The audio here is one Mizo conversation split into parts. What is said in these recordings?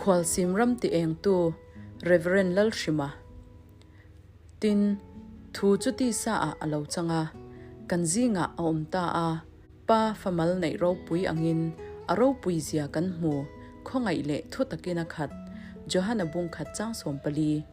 Khualsim ram ti engtu Rev. Lalhrima. Tin, thu chu tisa ah a lo chang a, kan zingah a awm ta a, Pa famal neih ropui angin a ropui zia kan hmu, khawngaih leh thu takin a khat, Johana bung khat chang 14.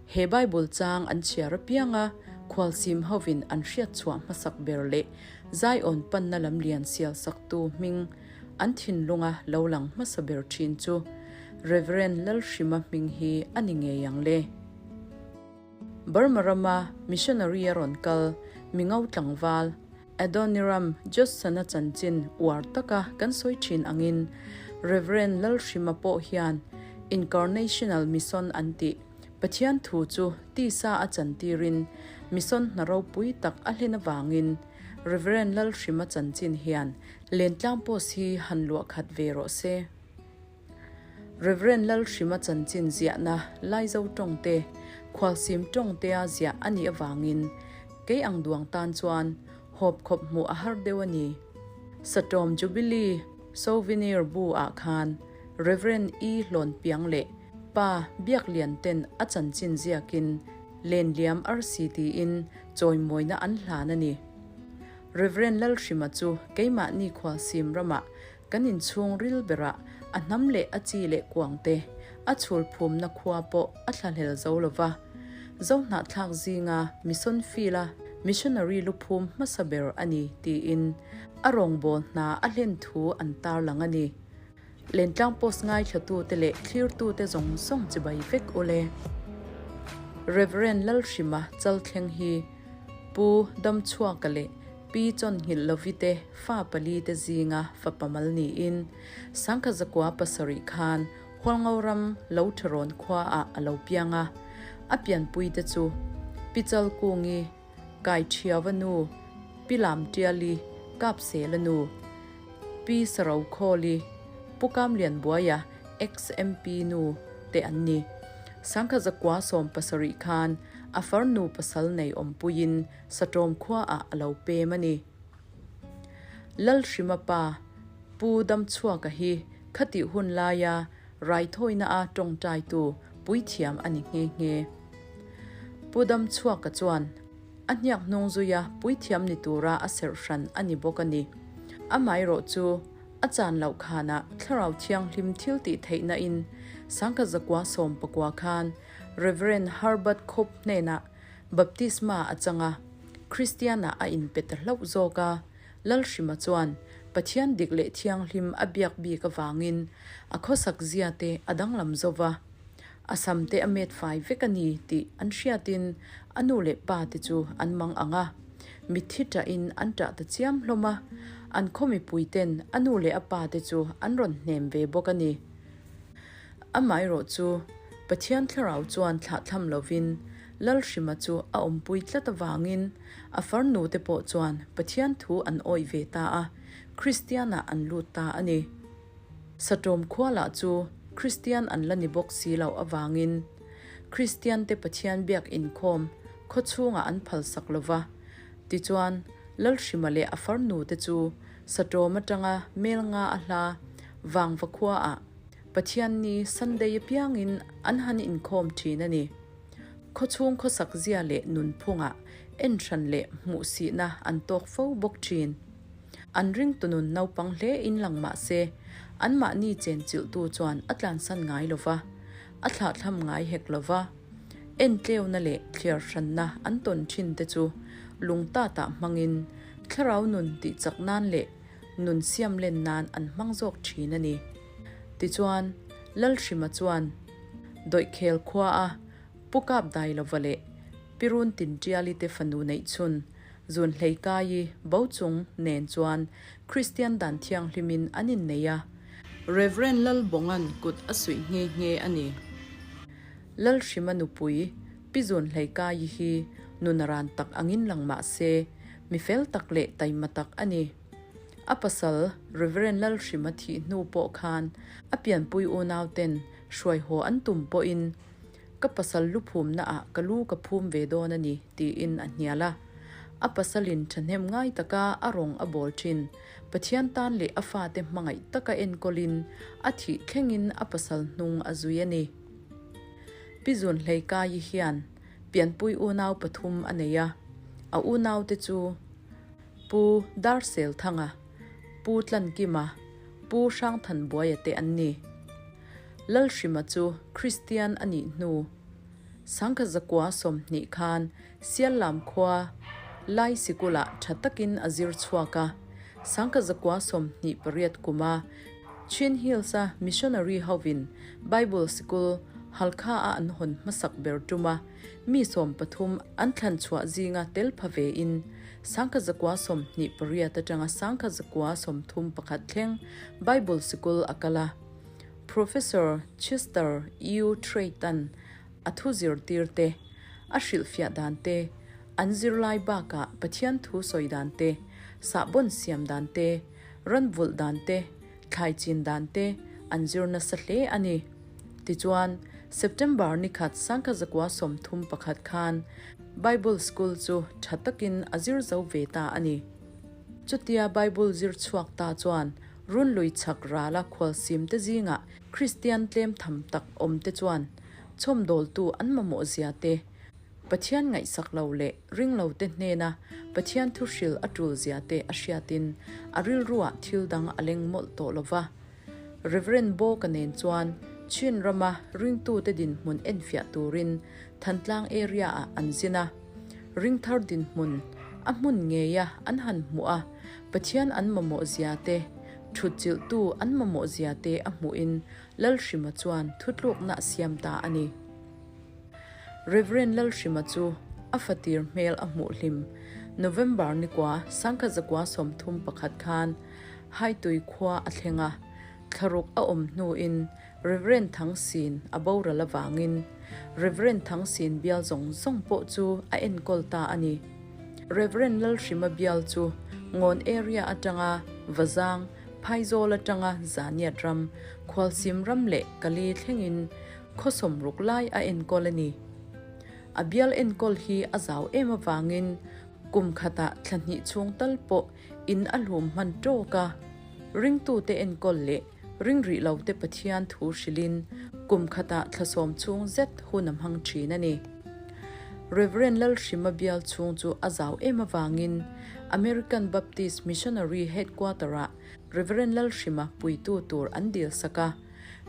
He Bible chang an chhiar apianga khualsim hovin an hriat chhuah hmasak ber leh Zion panna lam lian sial saktu hming an thinlunga lo lang hmasa ber thin chu Rev. Lalhrima hming hi a ni ngei ang le. Burma rama missionary a rawn kal Mingo tlangval Adoniram Judson-a chanchin uar taka kan sawi thin angin Rev. Lalhrima pawh hian Incarnational Mission an tih Pathian thu chu tisa a chantirin mission hna ropui tak a hlen avangin Rev. Lalhrima chanchin hian Lentlang post hi han luah khat ve rawh se. Rev. Lalhrima chanchin ziahna Laizo tawngte, Khualsim tawngtea ziah a nih avangin kei ang duang tan chuan hawp khawp hmuh a har deuh a ni. Satawm Jubilee Souvenir bu ah khan Rev. E. Hlawnpiang leh Pa Biaklian ten a chanchin ziakin Lenliam arsi tiin chawimawina an hlan a ni. Rev. Lalhrima chu keimahni Khualsim ramah kan inchhung ril berah a hnam leh a chi leh kuang te a chhul phumna khua pawh a thlahlel zo lo va. Zohnahthlak zinga mission field-a missionary luphum hmasa ber a ni tiin a rawngbâwl hna a hlen thu an tarlang a ni. Lentlang post ngaithlatute leh thlirtute zawng zawng chibai vek u le. Rev. Lalhrima Chalthleng hi Pu Damchhuaka leh Pi Chawnhngilh Lovite fa pali te zinga fapa mal niin Sangkha zakua pasarih khan Hualngo ram lo tharawn khua ah a lo piang a. A pianpui te chu Pi Chalkungi, Kaithiava nu, Pi Lamtiali, Kapsela nu, Pi Sarokhawli, Pu Kamlianbuaia, Ex-MP nu, te an ni. Sangkha zakua 70 khan a farnu pasal nei awmpuiin Satawm khuaah a lo pem a ni. Lalhrima pa Pu Damchhuaka hi khatih hun laia raithawina a tawngtaitu puithiam a ni nghe nghe. Pu Damchhuaka chuan a hniak hnung zuia puithiam ni tura a serh hran a ni bawk a ni. Amaherawh chu a chan loh khanah Thlarau Thianghlim thil tih theihna in Sangkha zakua 19 khan Rev. Herbert Cope hnenah Baptisma a chang a, Kristianah a inpe ta hlauh zawk a. Lalhrima chuan Pathian dik leh thianghlim a biak bik avangin a khawsak zia te a danglam zo va, a sam te a met fai vek a ni tih an hriatin a nu leh pa te chu an mang ang a. Mitthi ṭahin an ṭah ta chiam hlawm a, an khaw mipui ten a nu leh a pa te chu an rawn hnem ve bawk a ni. Amaherawh chu Pathian thlarau chuan thlahthlam lovin Lalhrima chu a awmpui tlat avangin a farnu te pawh chuan Pathian thu an awih ve ta a, Kristianah an lut ta a ni. Satawm khua lah chu Kristian an la ni bawk si loh avangin Kristian te Pathian biak inkhawm khaw chhungah an phalsak lo va. Tichuan, Lalhrima leh a farnu te chu Satawm atanga mel nga a hla Vangva khuaah Pathian ni Sunday apiangin an han inkhawm thin a ni. Khawchhung khawsak zia leh nunphungah enhran leh hmuhsihna an tawk fo bawk thin. An ringtunun naupang hle in lang mah se, anmahni chenchilhtu chuan a tlansan ngai lo va, a thlahthlam ngai hek lo va. Entleuna leh thliar hranna an tawn thin te chu lungtatah hmangin thlarau nun tihchak nan leh nun siam len nan an hmang zawk thin a ni. Tichuan, Lalhrima chuan Dawihkhel khua a Pu Kap Dailova leh Pi Run Tintiali te fanu neih chhun Zun Hleikaii bo chung nen chuan Kristian dan thianghlimin an innei a. Rev. Lalbawnga'n kut a suih nghe nghe a ni. Lalhrima nupui Pi Zun Hleikaii hi nuna ran tak angin lang mah se, mi fel tak leh taima tak a ni. A pasal Rev. Lalhrima thih hnu pawh khan a pianpui unau ten hruai haw an tum pawhin ka pasal lu phumna ah ka lu ka phum ve dawn a ni tiin a hnial a. A pasalin thahnem ngai taka a rawng a bawl thin. Pathian tan leh a fate hmangaih taka enkawlin a thih thlengin a pasal hnung a zui a ni. Pi Zunhleikaii hian pianpui unau pathum a nei a, a unaute chu Pu Darselthanga, Pu Tlankima, Pu Hrangthanbuaia te an ni. Lalhrima chu Kristian a nih hnu Sangkhazakua 20 khan Siallam khua Lai sikulah tha takin a zir chhuak a, 1928 kuma Chin Hills-a missionary hovin Bible sikul Halkha-a an hawn hmasak ber tuma mi 13 an thlan chhuah zinga tel pha vein 1928 atanga 1931 thleng Bible sikul a kal a. Professor Chester U. Treit-a'n A thu zirtir te, a hrilhfiah dan te, an zirlai bakah Pathian thu sawi dan te, sahbawn siam dan te, ran vulh dan te, thlai chin dan te an zir nasa hle a ni. Tichuan, September ni khat 1931 khan Bible School chu tha takin a zir zo ve ta a ni. Chutia Bible zir chhuak ta chuan runlui chhak rala khualsim te zingah Kristian tlem tham tak awm te chuan chhawmdawltu an mamawh zia te, Pathian ngaihsak lo leh ring lo te hnena Pathian thu hril a tul zia te a hriatin a rilruah thil dang a leng mawlh tawh lo va. Rev. Bawka nen chuan Chin rama ringtute dinhmun enfiah turin Thantlang area-ah an zin a. Ringthar dinhmun a hmun ngeia an han hmuh a, Pathian an mamawh zia te, thutchilhtu an mamawh zia te a hmuhin Lalhrima chuan thutlukna a siam ta a ni. Rev. Lalhrima chu a fatir hmel a hmuh hlim. November nikua 1931 khan Haitui khua a thleng a, thlaruk a awm hnuin Rev. Thangsin a boral avangin Rev. Thangsin bial zawng zawng pawh chu a enkawl ta a ni. Rev. Lalhrima bial chu Ngawn area atanga Vazang, Phaizawl atanga Zaniat ram, Khualsim ram leh Kali thlengin khaw sawmruk lai a enkawl a ni. A bial enkawl hi a zau em avangin kum khatah thla hnih chhung tal pawh in a hlum hman tawk a. Ringtute enkawl leh ring rih lote Pathian thu hrilhin kum khatah thla sawm chhung zet hun a hmang thin a ni. Rev. Lalhrima bial chhung chu a zau em avangin American Baptist Missionary Headquarter-ah Rev. Lalhrima puitu tur an dil sak a.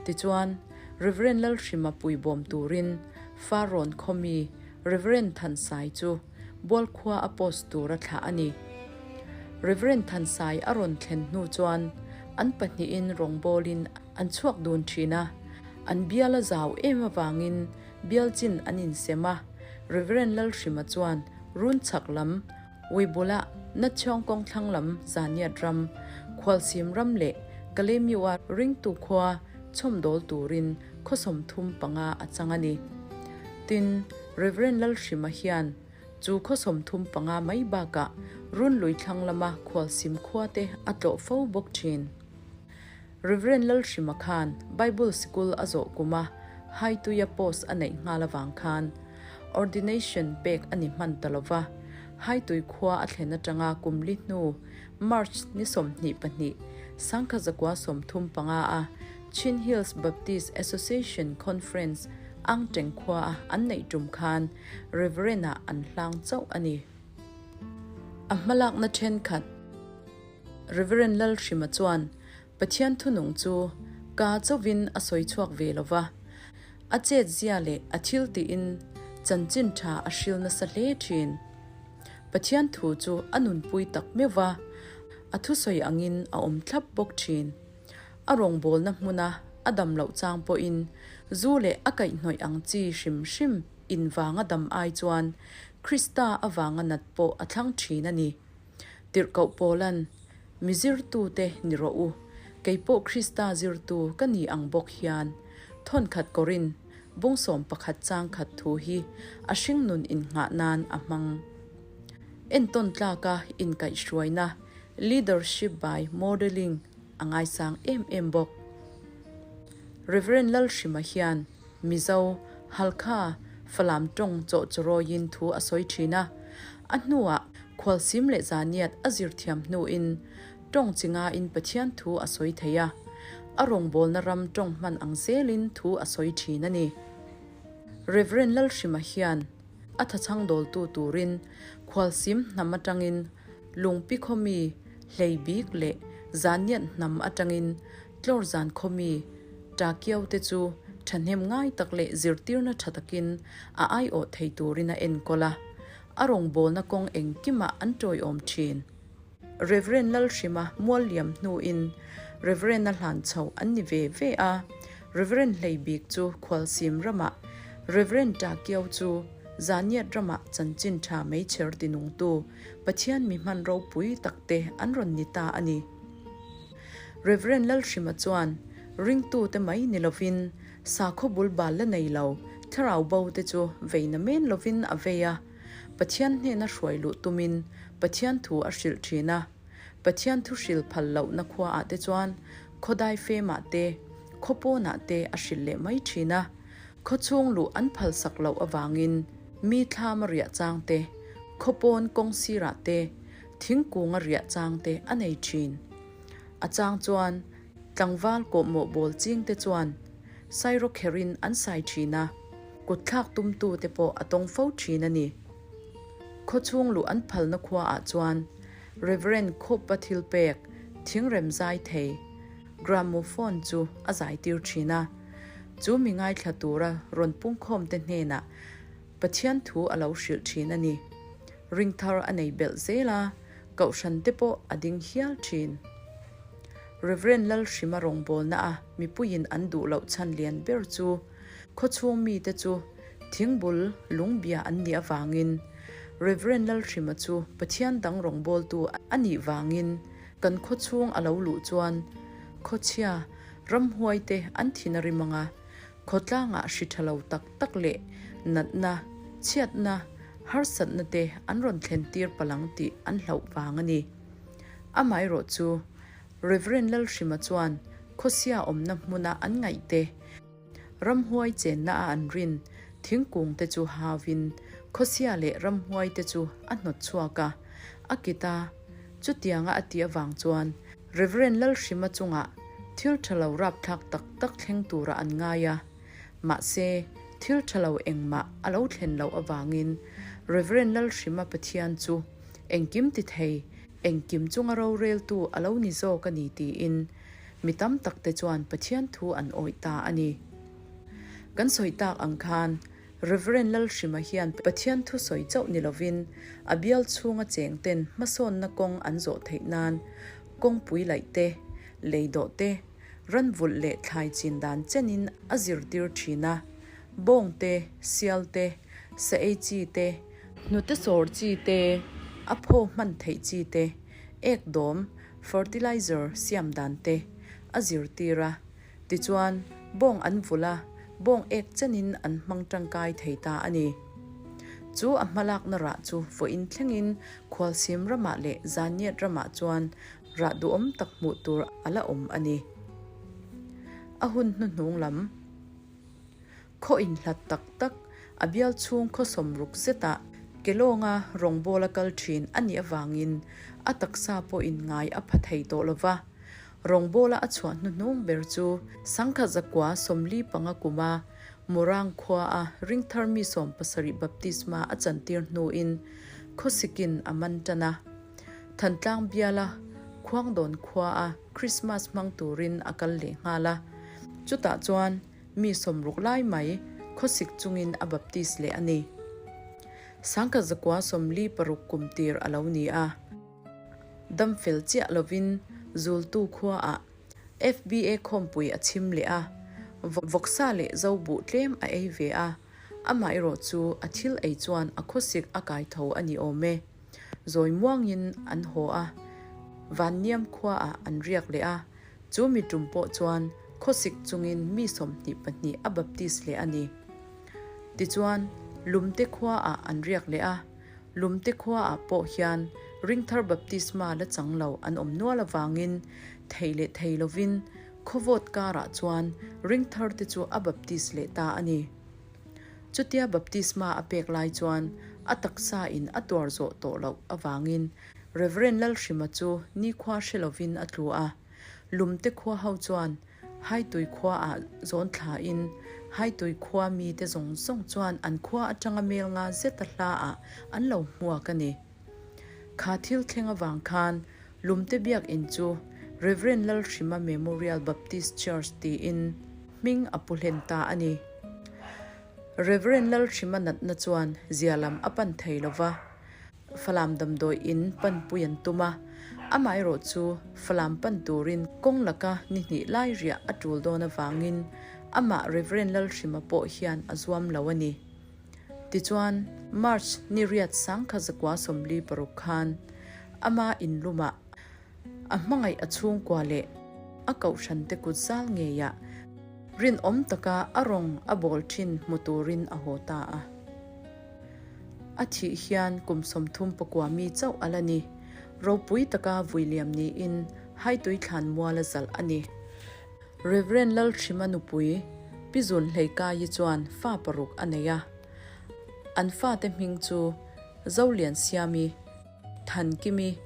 Tichuan, Rev. Lalhrima puibawm turin Farrawn khawmi Rev. Thansai chu Bualkhua a post tur a thlah a ni. Rev. Thansai a rawn thlen hnu chuan an pahnihin rawngbawlin an chhuak dun thin a, an bial a zau em avangin Bial chin an insem a, Rev. Lalhrima chuan run chhak lam, Uibula, Natchawng kawng thlang lam Zaniat ram, Khualsim ram leh Kalemiua ringtu khua chhawmdawl turin khaw 35 a chang a ni. Tin, Rev. Lalhrima hian chu khaw 35 mai bakah runlui thlang lama Khualsim khua te a tlawh fo bawk thin. Rev. Lalhrima khan Bible sikul a zawh kuma Haituia post a neih nghal avang khan Ordination pek a ni hman ta lova, Haitui khua a thlen atanga kum li hnu March ni 22, 1935 a Chin Hills Baptist Association Conference Angteng khua a an neih tum khan Reverend-ah an hlang chauh a ni. A hmalakna thenkhat. Rev. Lalhrima chuan Pathian thunung chu ka chauvin a sawi chhuak ve lo va, a chetzia leh a thil tiin chanchin tha a hril nasa hle thin. Pathian thu chu a nunpui tak meuh va, a thusawi angin a awm thlap bawk thin. A rawngbawlna hmuna a dam loh chang pawhin zu leh a kaihhnawih ang chi hrim hrim in vanga dam ai chuan Krista avanga nat pawh a thlang thin a ni. Tirhkoh Paula'n, Mi zirtute ni rawh u, kei pawh Krista zirtu ka ni ang bawk hian, thawnkhat Korin bung 11 chang khat thu hi a hringnun innghah nan a hmang. Entawn tlaka inkaihhruaina, leadership by modelling, a ngaisang em em bawk. Rev. Lalhrima hian Mizo, Halkha, Falam tawng chawhchawrawiin thu a sawi thin a. A hnuah. Khualsim leh Zaniat a zir thiam hnuin tawng chi ngain Pathian thu a sawi thei a, a rawngbawlna ram tawng hman ang zelin thu a sawi thin a ni. Rev. Lalhrima hian a thachhang dawltu turin Khualsim hnam atangin Lungpi khawmi hlei bik leh Zaniat hnam atangin Tlawr zan khawmi Takiau te chu thahnem ngai tak leh zirtirna tha takin a aiawh thei turin a enkawl a, a rawngbawlna kawng engkimah an tawiawm thin. Rev. Lalhrima mualliam hnuin Rev. A hlan chho an ni ve ve a, Rev. Hleibik chu Khualsim ramah, Rev. Takiau chu Zaniat ramah chanchin tha meichher tinungtu Pathian mi hman ropui takte an rawn ni ta a ni. Rev. Lalhrima chuan ringtute mai ni lovin sakhaw bul bal la nei lo thlarau bo te chu vei na men lovin a vei a, Pathian hnena hruai luh tumin Pathian thu a hrilh thin a. Pathian thu hril phal lohna khuaah te chuan khawdai femah te, khaw pawnah te a hrilh leh mai thin a. Khaw chhung luh an phalsak loh avangin mi thlam a riah chang te, khaw pawn kawng sirah te, Thingkung a riah chang te a nei thin. A chang chuan tlangval kawhmawh bawl ching te chuan sairawkherin an sai thin a, kutthlak tumtu te pawh a tawng fo thin a ni. Khawchhung luh an phalna khua ah chuan Reverend Khupa thilpek thingrem zai thei gramophone chu a zai tir thin a, chu mi ngaithla tura rawn pungkhawm te hnenah Pathian thu a lo hrilh thin a ni. Ring thar a nei belh zel a, kohhran te pawh a ding hial thin. Rev. Lalhrima rawngbawlna a mipuiin an duh loh chhan lian ber chu khawchhung mite chu thingbul lungbia an nih avangin Rev. Lalhrima chu Pathian dang rawngbawltu a nih vangin kan khawchhung a lo luh chuan khawchhia ramhuaite an thin a rim ang a, Khawtlangah hri tha lo tak tak leh natna, chhiatna, harsatna te an rawn thlen tir palang tih an hlauh vang a ni. Amaherawh chu, Rev. Lalhrima chuan khawsia awmna hmuna an ngaih te, ramhuai chenna a an rin thingkung te chu hauin khawsia leh ramhuai te chu a hnawt chhuak a, a kit a, chutianga a tih avang chuan Rev. Lalhrima chungah thil tha lo rapthlak tak tak thleng tura an ngai a, mahse, thil tha lo engmah a lo thlen loh avangin Rev. Lalhrima Pathian chu engkim ti thei, engkim chunga roreltu a lo ni zawk a ni tiin mi tam takte chuan Pathian thu an awih ta a ni. Kan sawi tak ang khan Rev. Lalhrima hian Pathian thu sawi chauh ni lovin a bial chhunga cheng ten hmasawnna kawng an zawh theih nan kawngpui laih te, lei dawh te, ran vulh leh thlai chin dan chenin a zirtir thin a, bawng te, sial te, sa ei chi te, hnute sawr chi te, a phaw hman theih chi te, ek dawm, fertilizer, siam dan te a zirtir a. Tichuan, bawng an vulh a, bawng ek chenin an hmang tangkai thei ta a ni. Chu a hmalakna rah chu vawiin thlengin Khualsim ramah leh Zaniat ramah chuan rah duhawm tak hmuh tur a la awm a ni. A hun hnuhnung lam khaw inhlat tak tak a bial chhung khaw sawmruk zetah Kelawnga rawngbawla kal thin a nih avangin a taksa pawhin ngai a pha thei tawh lova. Rawngbawla a chhuah hnuhnung ber chu Sangkha zakua 45 kuma Morang khuaa ringthar mi 70 baptisma a chantir hnuin khawsikin a man tan a. Thantlang biala Khuangdawn khuaa Krismas hmang turin a kal leh nghal a. Chutah chuan mi 60 lai mai khawsik chungin a baptis leh a ni. Sangkha zakua 46 kum tir a lo ni a. Dam fel chiah lovin Zultu khuaah FBA khawmpui a chhim leh a, vawksa leh zo buh tlem a ei ve a, amah erawh chu a thil ei chuan a khawsik a kai tho a ni awm e. Zawi muangin an haw a, Vanniam khuaah an riak leh a, chu mi tum pawh chuan khawsik chungin mi 22 a baptis leh a ni. Tichuan, Lumte khuaah an riak leh a, Lumte khuaah pawh hian ringthar baptisma la chang lo an awm nual avangin thei leh thei lovin khawvawt karah chuan ringthar te chu a baptis leh ta a ni. Chutia baptisma a pek lai chuan A taksa in a tuar zawh tawh loh avangin Rev. Lalhrima chu nikhua hre lovin a tlu a. Lumte khua ho chuan Haitui khua ah zawn thla in Haitui khua mite zawng zawng chuan an khua atanga mel nga zeta hla ah an lo hmuak a ni. Kha thil thleng avang khan Lumte Biakinn chu Rev. Lalhrima Memorial Baptist Church tiin hming a pu hlen ta a ni. Rev. Lalhrima natna chuan zia lam a pan thei lo va, Falam damdawi in panpui an tum a, amaherawh chu Falam pan turin kawng laka ni hnih lai riah a tul dawn avangin amah Rev. Lalhrima pawh hian a zuam lo a ni. Tichuan, March ni riat sangkha zakua 46 khan ama inlumah a hmangaih a chhungkua leh a kohhrante kut zal ngeiah rinawm taka a rawng a bawl thin hmu turin a haw ta a. A thih hian kum 39 mi chauh a la ni. Ropui taka vuiliam niin Haitui thlan mual a zalh a ni. Rev. Lalhrima nupui Pi Zunhleikaii chuan fa paruk a nei a. An fate hming chu Zoliansiami, Thankimi,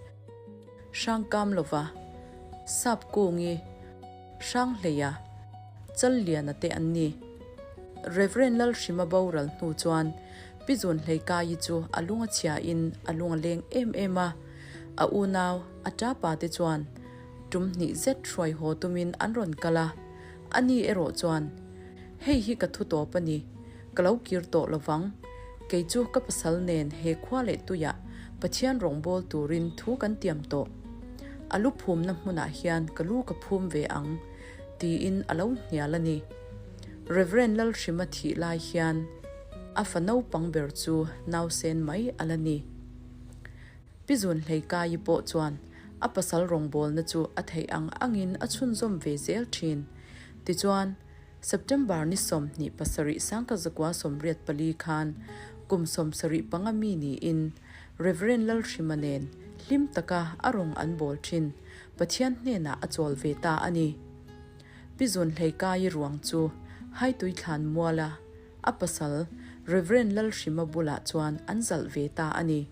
Hrangkamlova, Sapkungi, Hranghleia, Challiana te an ni. Rev. Lalhrima boral hnu chuan Pi Zunhleikaii chu a lung a chhiain a lung a leng em em a. A unau, a tapa te chuan Tum hnih zet hruai haw tumin an rawn kal a, ani erawh chuan, Hei hi ka thu tawp a ni, ka lo kir tawh lo vang. Kei chu ka pasal nen he khua leh tuiah Pathian rawngbâwl turin thu kan tiam tawh. A lu phumna hmunah hian ka lu ka phum ve ang, tiin a lo hnial a ni. Rev. Lalhrima thih lai hian a fa naupang ber chu nausen mai a la ni. Pi Zunhleikaii pawh chuan a pasal rawngbawlna chu a theih ang angin a chhunzawm ve zel thin. Tichuan, September ni 27 1984 khan kum 75 mi niin Rev. Lalhrima nen hlim taka a rawng an bawl thin Pathian hnenah a chawl ve ta a ni. Pi Zunhleikaii ruang chu Haitui thlan muala a pasal Rev. Lalhrima bulah chuan an zalh ve ta a ni.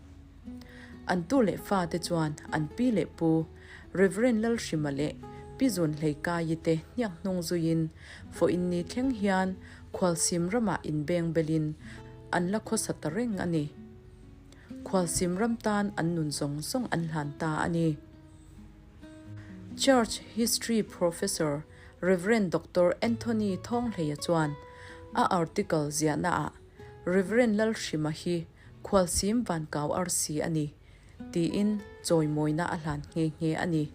An tu leh fate chuan an pi leh pu Rev. Lalhrima leh Pi Zunhleikaii te hniak hnung zuiin vawiin ni thleng hian Khualsim ramah inbeng belin an la khawsa ta reng a ni. Khualsim ram tan an nun zawng zawng an hlan ta a ni. Church History Professor Rev. Doctor Anthony Thawnghleia chuan a article ziahnaah Rev. Lalhrima hi Khualsim Vankau arsi a ni, tiin chawimawina a hlan nghe nghe a ni.